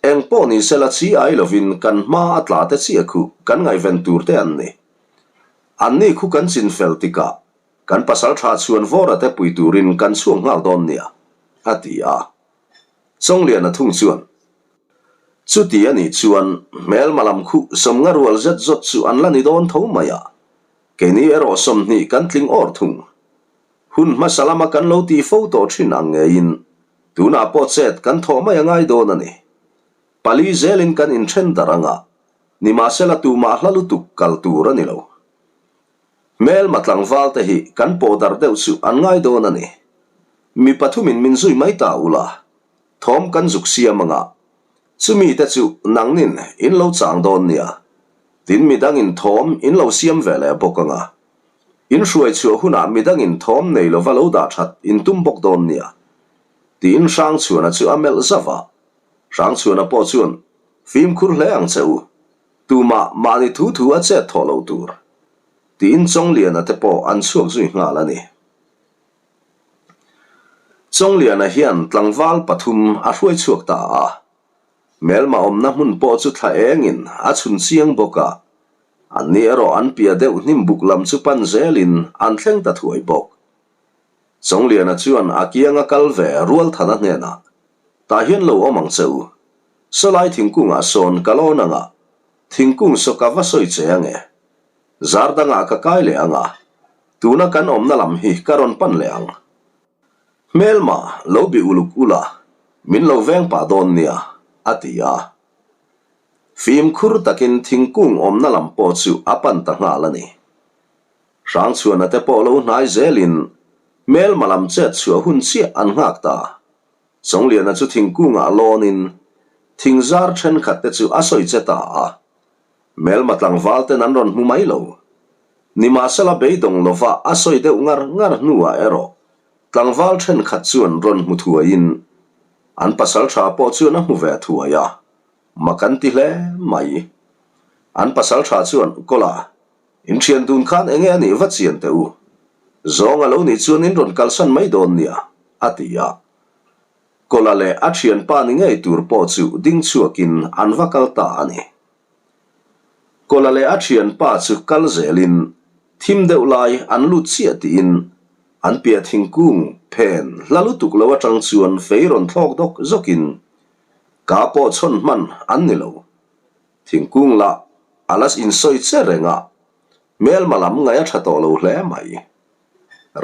Eng pawh ni sela chi ai lovin kan hma a tla te chiah khu kan ngaihven tur te an ni. Anni khu kan chinfel tikah Kan pasal tha chhuan vawra te pui turin kan chhuak nghal dawn nia, a ti a. Chawngliana thung chuan, Chuti a nih chuan hmelma lam khuh 50 rual zet zawt chu an la ni dawn tho mai a, keini erawh 20 kan tling awr thung. Hun hmasa lama kan lo tih fo tawh thin ang ngeiin tunah pawh chet kan thawh mai a ngai dawn a ni. Pali zelin kan inthen darh anga, nimahsela tumah hla lutuk kal tur a ni lo. Hmelma tlangval te hi kan pawh darh deuh chu an ngai dawn a ni. Mi pathumin min zui mai ta ula, thawm kan zuk siam anga, chumi te chu nangnin in lo chang dawn nia, tin midangin thawm in lo siam ve leh bawk anga, in hruai chhuah hunah midangin thawm nei lova lo dah that in tum bawk dawn nia, tiin Hrangchhuana chu a melh zauh a. Hrangchhuana pawh chuan, Fimkhur hle ang che u, Tumah mahni thu thu a chet thawh lo tur tiin Chawngliana te pawh an chhuak zui nghal a ni. Chawngliana hian tlangval pathum a hruai chhuak ta a, hmelma awmna hmun pawh chu thla engin a chhun chiang bawk a, anni erawh an piah deuh hnim buk lam chu pan zelin an thleng ta thuai bawk. Chawngliana chuan a kianga kal ve Rualthana hnenah, Tah hian lo awm ang che u, Sawlai thingkungah sawn ka lawn anga, thingkung saw ka va sawi che ange. Zar dangah ka kai leh anga, tuna kan awmna lam hi ka rawn pan leh ang. Hmelma, lo bi uluk ula, min lo veng pah dawn nia, a ti a. Fimkhur takin thingkung awmna lam pawh chu a pan ta nghal a ni. Hrangchhuana te pawh lo hnai zelin hmelma lam chet chhuah hun chiah an nghak ta. Chawngliana chu thingkungah lawnin thing zar thenkhat te chu a sawi che ta a, hmelma tlangval ten an rawn hmu mai lo. Nimahsela beidawng lova a sawi deuh ngar ngar hnuah erawh tlangval thenkhat chuan rawn hmu thuaiin an pasal tha pawh chuan a hmu ve thuai a, mak an ti hle mai. An pasal tha chuan, Kawla, in thian dun khan enge a nih va chian teh u. Zawng a lo nih chuan in rawn kalsan mai dawn nia, a ti a. Kawla leh a thianpa ni ngei tur pawh chu ding chhuakin an va kal ta a ni. Kawla leh a thianpa chu kal zelin thim deuh lai an lut chiah tiin an piah thingkung phen hla lutuk lo atang chuan fei rawn thlawk dawk zawkin ka pawh chhawn hman an ni lo. Thingkung lah a la insawi che reng a, hmelma lam ngaih a tha tawh lo hle mai.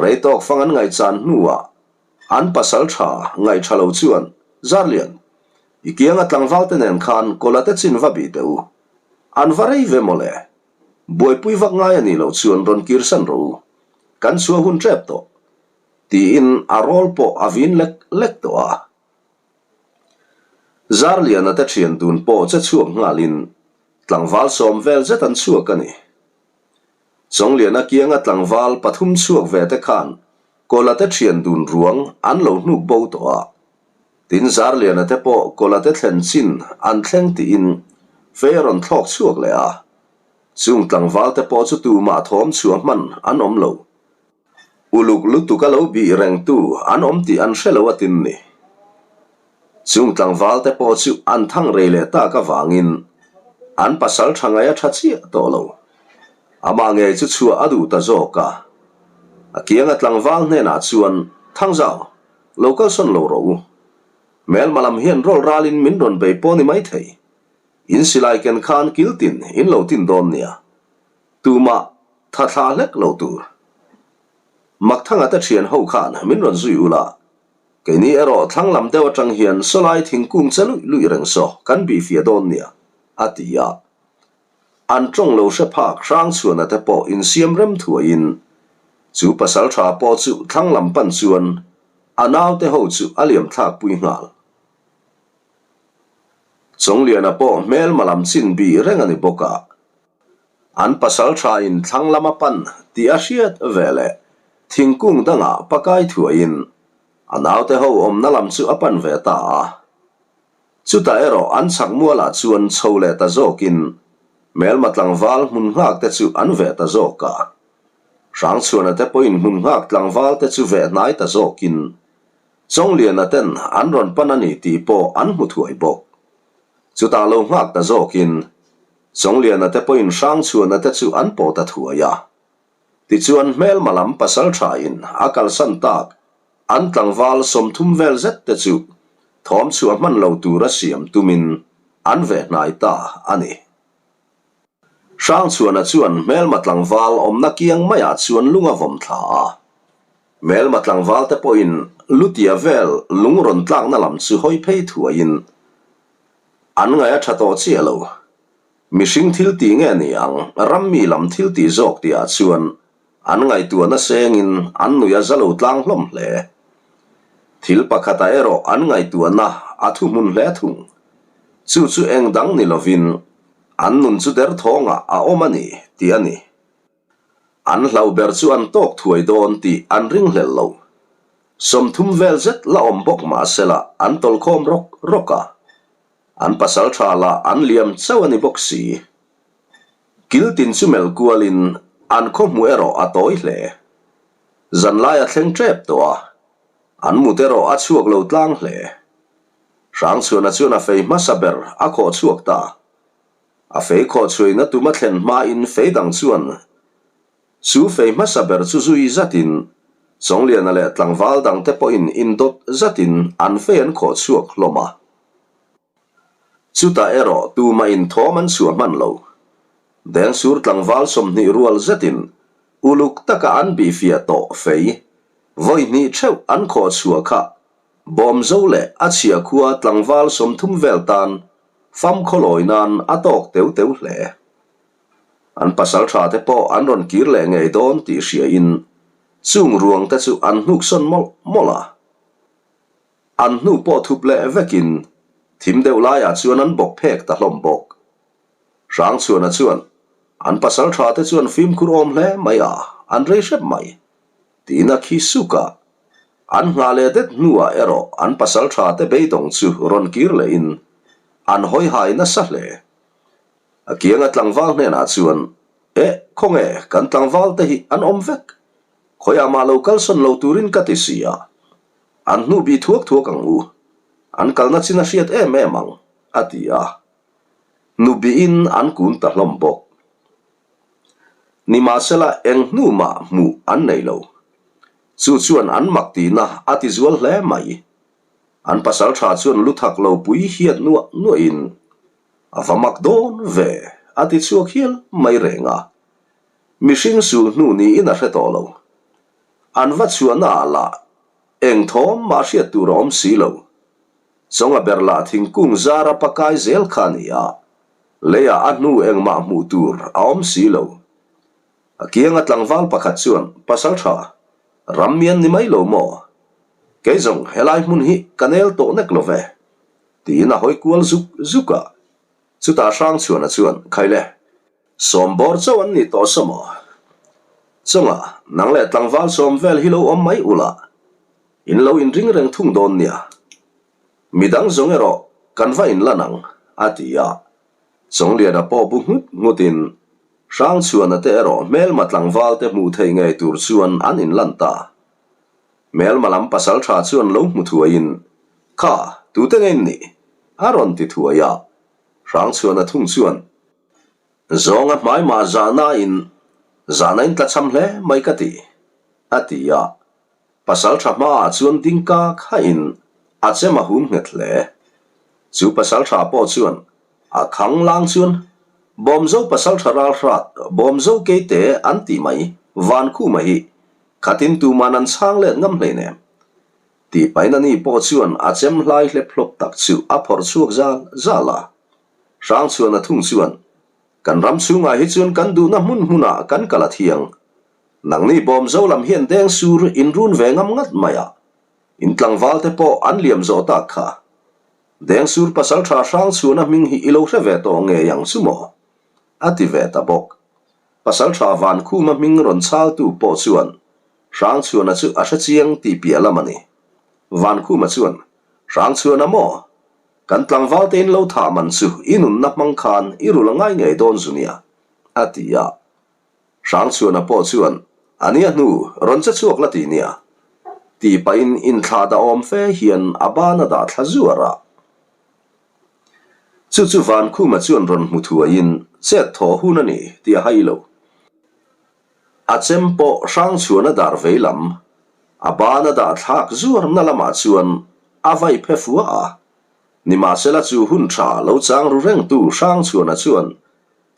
Rei tawk fang an ngaihchan hnuah an pasal tha ngaih tha lo chuan, Zarlian, i kianga tlangval te nen khan kawla te chin va bih teh u. An va rei ve mawle. Buaipui vak ngai a nih loh chuan rawn kirsan rawh u. Kan chhuah hun tep tawh. Tiin a rawl pawh a vin lek lek tawh a. Zarliana te thian dun pawh che chhuak nghalin tlangval sawm vel zet an chhuak a ni. Chawngliana kianga tlangval pathum chhuak ve te khan Kawla te thian dun ruang an lo hnuk bo tawh a. Tin Zarliana te pawh Kawla te thlen chin an thleng tiin fei a rawn thlawk chhuak leh a. Chung tlangval te pawh chu tumah thawm chhuah hman an awm lo. Uluk lutuk a lo bih rengtu an awm tih an hre lo a tin ni. Chung tlangval te pawh chu an thang rei leh tak avangin an pasal tha ngaih a tha chiah tawh lo. Amah ngei chu chhuah a duh ta zawk a. A kianga tlangval hnenah chuan, Thangzau, lo kalsawn lo rawh u. Hmelma lam hian rawl ralin min rawn bei pawh ni maithei. In silai ken khan kil tin in lo tin dawn nia. Tumah tha thla hlek lo tur. Makthanga te thian ho khan min rawn zui ula, keini erawh thlang lam deuh atang hian sawlai thingkung che luih luih reng saw kan bih fiah dawn nia, a ti a. An tawng lo hre phak Hrangchhuana te pawh insiam rem thuaiin chu pasal tha pawh chu thlang lam pan chuan a naute ho chu a liam thlak pui nghal. Chawngliana pawh hmelma lam chin bih reng a ni bawk a. An pasal thain thlang lama pan tih a hriat veleh thingkung dangah pakai thuaiin a naute ho awmna lam chu a pan ve ta a. Chutah erawh an chhak mualah chuan chho leh ta zawkin hmelma tlangval hmun nghak te chu an veh ta zawk a. Hrangchhuana te pawhin hmun nghak tlangval te chu veh hnai ta zawkin Chawngliana ten an rawn pan a ni tih pawh an hmu thuai bawk. Chutah lo nghak ta zawkin Chawngliana te pawhin Hrangchhuana te chu an pawh ta thuai a. Tichuan hmelma lam pasal thain a kalsan tak an tlangval 30 vel zet te chu thawm chhuah hman lo tura siam tumin an veh hnai ta a ni. Hrangchhuana chuan hmelma tlangval awmna kiang maiah chuan lung a vawm thla a. Hmelma tlangval te pawhin lutia vel lung rawn tlakna lam chu hawi phei thuaiin an ngaih a tha tawh chiah lo. Mihring thil tih nge ni ang, rammi lam thil tih zawk tihah chuan an ngaihtuahna sengin an nui a za lo tlang hlawm hle. Thil pakhatah erawh an ngaihtuahna a thuhmun hle thung. Chu chu eng dang ni lovin an nun chu derthawngah a awm a ni tih a ni. An hlauh ber chu an tawk thuai dawn tih an ringhlel lo. 30 vel zet la awm bawk mahsela an tawlkhawm rawk rawk a. An pasal tha lah an liam chauh a ni bawk si. Kil tin chu melh kualin an khaw hmuh erawh a tawi hle. Zanlai a thleng tep tawh a, an mut erawh a chhuak lo tlang hle. Hrangchhuana chuan a fei hmasa ber a khawh chhuak ta. A fei khawh chhuaina tum a thlen hmain fei dang chuan chu fei hmasa ber chu zui zatin Chawngliana leh tlangval dangte pawhin indawt zatin an fei an khawh chhuak hlawm a. Chutah erawh tumah in thawm an chhuah hman lo. Dengsur tlangval 20 rual zetin uluk taka an bihfiah tawh fei vawi hnih theuh an khawh chhuah kha Bawmzo leh a chhia khua tlangval 30 vel tan fam khawlawi nan a tawk teu teu hle. An pasal tha te pawh an rawn kir leh ngei dawn tih hriain chung ruang te chu an hnuksawn mawlh mawlh a. An hnu pawh thup leh vekin thim deuh laiah chuan an bawk phek ta hlawm bawk. Hrangchhuana chuan an pasal tha te chuan fimkhur awm hle mai a, an rei hrep mai tiin a khi suk a. An nghah leh det hnuah erawh an pasal tha te beidawng chu rawn kir lehin an hawi hai nasa hle. A kianga tlangval hnenah chuan, Eh, khawnge, kan tlangval te hi an awm vek. Khawiah mah lo kalsawn lo turin ka ti si a. An hnu bih thuak thuak ang u. An kalna chin a hriat em em ang, a ti a. Hnu bihin an kun ta hlawm bawk. Nimahsela eng hnu mah hmuh an nei lo. Chu chuan an mak tihna a ti zual hle mai. An pasal tha chuan lu thak lo pui hiat nuah nuahin a va mak dawn ve a ti chhuak hial mai reng a. Mihring sul hnu niin a hre tawh lo. An va chhuahna ah lah eng thawm mah hriat tur a awm si lo. Chawnga ber lah thingkung zara pakai zel kha a ni a, leiah a hnu engmah hmuh tur a awm si lo. A kianga tlangval pakhat chuan, Pasal tha, ram mian ni mai lo maw? Kei zawng helai hmun hi ka nel tawh nek lo ve, tiin a hawi kual zuk zuk a. Chutah Hrangchhuana chuan, Khaile, Sawmbawr chauh an nih tawh sa maw? Chunga, nang leh tlangval sawm vel hi lo awm mai ula, in lo inring reng thung dawn nia. Midang zawng erawh kan va inlan ang, a ti a. Chawngliana pawh bu nghut nghutin Hrangchhuana te erawh hmelma tlangval te hmuh theih ngei tur chuan an inlan ta. Hmelma lam pasal tha chuan lo hmu thuaiin, Kha, tute nge in nih? a rawn ti thuai a. Hrangchhuana thung chuan, Zawnga hmai mah zahna in zahna in tlachham hle mai ka ti, a ti a. Pasal tha hmaah chuan ding ka khain a chem a hum nghet hle. Chu pasal tha pawh chuan a khang lang chuan Bawmzo pasal tha ral hrat Bawmzo keite an tih mai Vankhuma hi khatin tuman an chhang let ngam hleinem. Tih pahin ani pawh chuan a chem hlai hlep hlawp tak chu a phawrh chhuak zal zal a. Hrangchhuana thung chuan, Kan ram chhungah hi chuan kan duhna hmun hmunah kan kal a thiang. Nangni Bawmzo lam hian deng sur in run ve ngam ngat mai a, in tlangval te pawh an liam zawh tak kha. Deng sur pasaltha Hrangchhuana hming hi i lo hre ve tawh ngei ang chu maw? A ti ve ta bawk. Pasaltha Vankhuma hming rawn chhaltu pawh chuan Hrangchhuana chu a hre chiang tih piah lam a ni. Vankhuma chuan, Hrangchhuana maw? Kan tlangval te in lo thah man chu i nunna hmang khan i rul a ngai ngei dawn zu nia, a ti a. Hrangchhuana pawh chuan, A nia hnu, rawn che chhuak la ti nia, tih pahin inthlah dah awm fe hian a ban a dah thla zuar a. Chu chu Vankhuma chuan rawn hmu thuaiin chet thaw hun a ni tih a hai lo. A chem pawh Hrangchhuana dar vei lam, a ban a dah thlak zuarna lamah chuan a vai phe fua a. Nimahsela chu hun tha lo chang ru rengtu Hrangchhuana chuan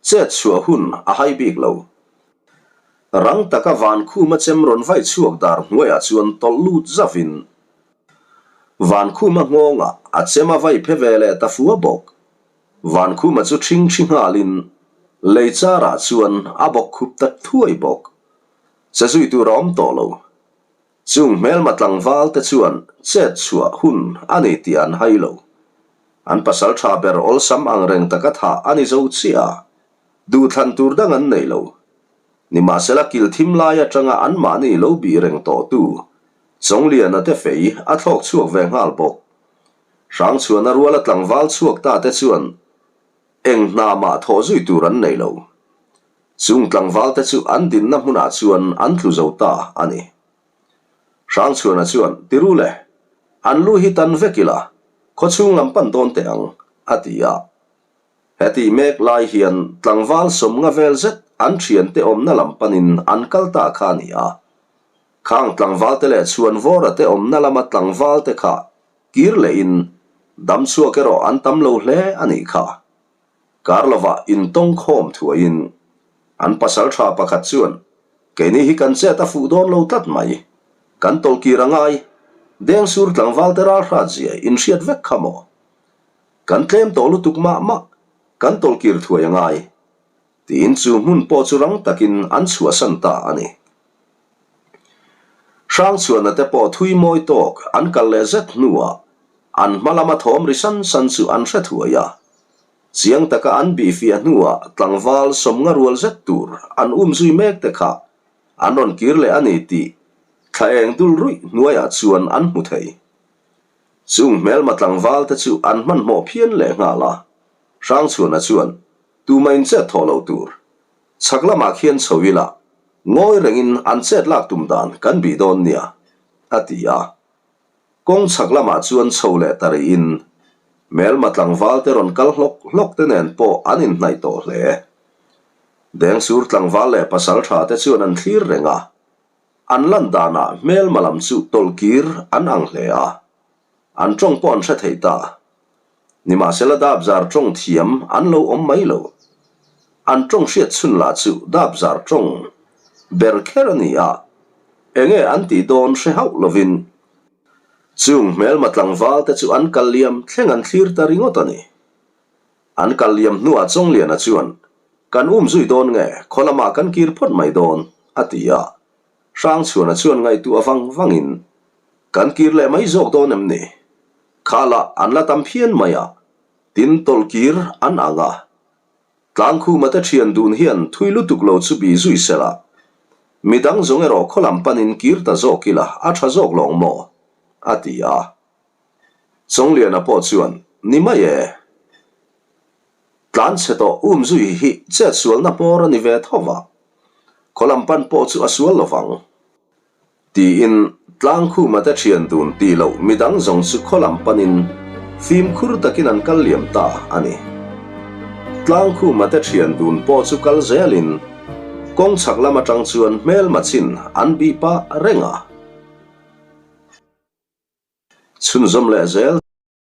chet chhuah hun a hai bik lo. Rang taka Vankhuma chem rawn vai chhuak dar hnuaiah chuan tawlh lut zavin Vankhuma nghawngah a chem a vai phe ve leh ta fua bawk. Vankhuma chu ṭhing ṭhi nghalin lei charah chuan a bawk khup ta thuai bawk. Che zui tur a awm tawh lo. Chung hmelma tlangval te chuan chet chhuah hun a ni tih an hai lo. An pasal ṭha ber awlsam ang reng taka thah a ni zo chiah a, duhthlan tur dang an nei lo. Nimahsela kil thim lai aṭanga anmahni lo bih reng tawhtu Chawngliana te fei a thlawk chhuak ve nghal bawk. Hrangchhuana ruala tlangval chhuak ta te chuan eng hna mah thawh zui tur an nei lo. Chung tlangval te chu an dinna hmunah chuan an tlu zo ta a ni. Hrangchhuana chuan, Ti ru le, an lu hi tan vek ila, khawchhung lam pan dawn teh ang, a ti a. Hetih mek lai hian tlangval sawmnga vel zet an thiante awmna lam panin an kal ta kha a ni a. Khang tlangval te leh chhuanvawra te awmna lama tlangval te kha kir lehin dam chhuak erawh an tam lo hle a nih kha. Kar lovah intawng khawm thuaiin an pasal tha pakhat chuan keini hi kan chet a fuh dawn lo tlat mai, kan tawlhkir a ngai, Dengsur tlangval te ral hrat zia inhriat vek kha maw? Kan tlem tawh lutuk mah mah, kan tawlhkir thuai a ngai. Tiin chu hmun pawh chu rang takin an chhuahsan ta a ni. Hrangchhuana te pawh thui mawi tawk an kal leh zet hnuah an hma lama thawm ri san san chu an hre thuai a. Chiang taka an bihfiah hnuah tlangval sawmnga rual zet tur an um zui mek te kha an rawn kir leh a ni tih thla eng dul ruih hnuaiah chuan an hmu thei. Chung hmelma tlangval te chu an hmanhmawh phian leh nghal a. Hrangchhuana chuan Tumah in chet thawh loh tur. Chhak lamah khian chho ila, ngawi rengin an chet lak tum dan kan bih dawn nia, a ti a. Kawng chhak lamah chuan chho leh ta rihin Hmelma tlangval te rawn kal hlawk hlawk te nen pawh an inhnaih tawh hle. Dengsur tlangval leh pasalṭha te chuan an thlir reng a, an lan danah hmelma lam chu tawlhkir an ang hle a, an ṭawng pawh an hre thei ta. Nimahsela dapzar ṭawng thiam an lo awm mai lo. An ṭawng hriat chhun lah chu dapzar ṭawng ber kher a ni a, enge an tih dawn hre hauh lovin chung hmelma tlangval te chu an kal liam thleng an thlir ta ringawt a ni. An kal liam hnuah Chawngliana chuan, Kan um zui dawn nge, khaw lamah kan kir phawt mai dawn, a ti a. Hrangchhuana chuan ngaihtuah vang vangin, Kan kir leh mai zawk dawn em ni? Kha lah an la tam phian mai a, tin tawlh kir an ang a. Tlangkhuma te thian dun hian thui lutuk lo chu bi zui se la, midang zawng erawh khaw lam panin kir ta zawk ila a tha zawk lawng maw? a ti a. Chawngliana pawh chuan, Ni mai e. Tlan chhe tawh um zui hi chet sualna hmawr a ni ve tho va, khaw lam pan pawh chu a sual lo vang. Tiin Tlangkhuma te thian dun tih loh midang zawng chu khaw lam panin fimkhur takin an kal liam ta a ni. Tlangkhuma te thian dun pawh chu kal zelin kawng chhak lam atang chuan hmelma chin an bih pah reng a. Chhunzawm leh zel.